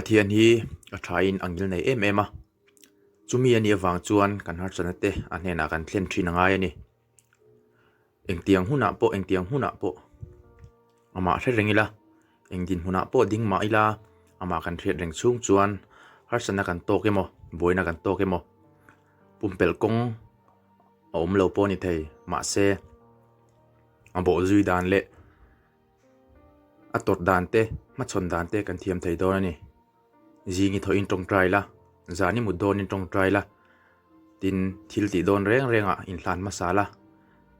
Pathian hi a thain a ngil nei em em a, chumi a nih avang chuan kan harsatna te a hnenah kan thlen thin a ngai a ni. Engtiang hunah pawh engtiang hunah pawh amah hre reng ila, eng dinhmunah pawh ding mah ila amah kan hriat reng chhung chuan harsatna kan tawk emaw buaina kan tawk emaw pumpelh kawng a awm lo pawh a ni thei mahse a bawhzui dan leh A tawrh dan te, hmachhawn dan te kan thiam thei dawn a ni. Zing i thawhin tawngtai la, zan i mut dawnin tawngtai la, tin thil tih dawn reng rengah inhlan hmasa la,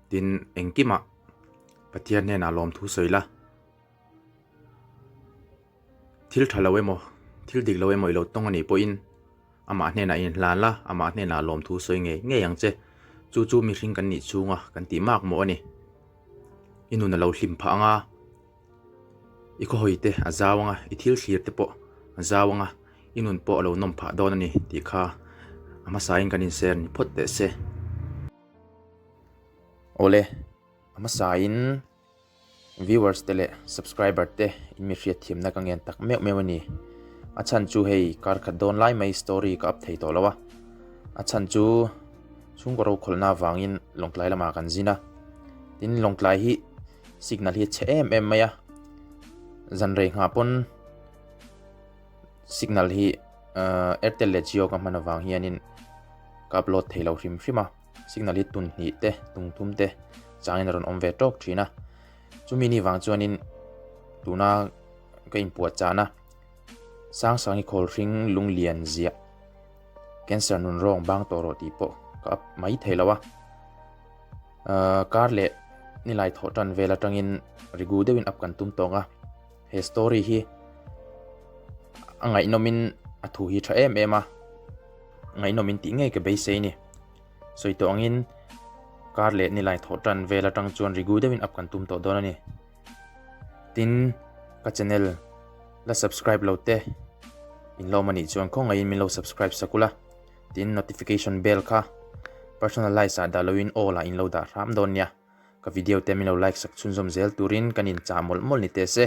tin engkimah Pathian hnenah lawmthu sawi la. Thil tha lo emaw, thil dik lo emaw i lo tawng a nih pawhin amah hnenah inhlan la, amah hnenah lawmthu sawi ngei ngei ang che. Chu chu mihring kan nih chhunga kan tih mak mawh a ni. I nun a lo hlim phah ang a, i khawhawi te a zau ang a, i thil thlir te pawh a zau ang a, i nun pawh a lo nawm phah dawn a ni tih kha a hmasain kan inser ni phawt teh se. Awle, a hmasain Viewers te leh subscriber te in mi hriat thiamna ka ngen tak meuh meuh a ni. A chhan chu hei kar khat dawn lai mai story ka up thei tawh lo a. A chhan chu chhungkaw rokhawlhna avangin Lawngtlai lamah kan zin a. Tin Lawngtlai hi signal hi a chhe em em mai a. Zan rei nghah pawn signal hi Airtel leh Jio ka hman avang hianin ka upload thei lo hrim hrim a. Signal hi tun hnih te, tung thum te changin a rawn awm ve tawk thin a. Chumi ni vang chuanin tuna ka inpuah chahna Sangsangi Khawlhring Lunglian ziah Cancer nun rawng bang tawh rawh tih pawh ka up mai thei lo a. Kar leh nilai thawh tan vel atangin rigu deuhin up kan tum tawng a. He story hi a ngaihnawmin a thu hi tha em em a. Ngaihnawmin tih ngei ka beisei ni. Sawi tawh angin kar leh nilai thawh tan vel atang chuan rigu deuhin up kan tum tawh dawn a ni. Tin, ka channel la subscribe lo te in lo awm a nih chuan khawngaihin min lo subscribe sak ula. Tin, notification bell kha personalize ah dah loin all ah in lo dah hram dawn nia. Ka video te min lo like sak chhunzawm zel turin kan inchah mawlh mawlh ni teh se.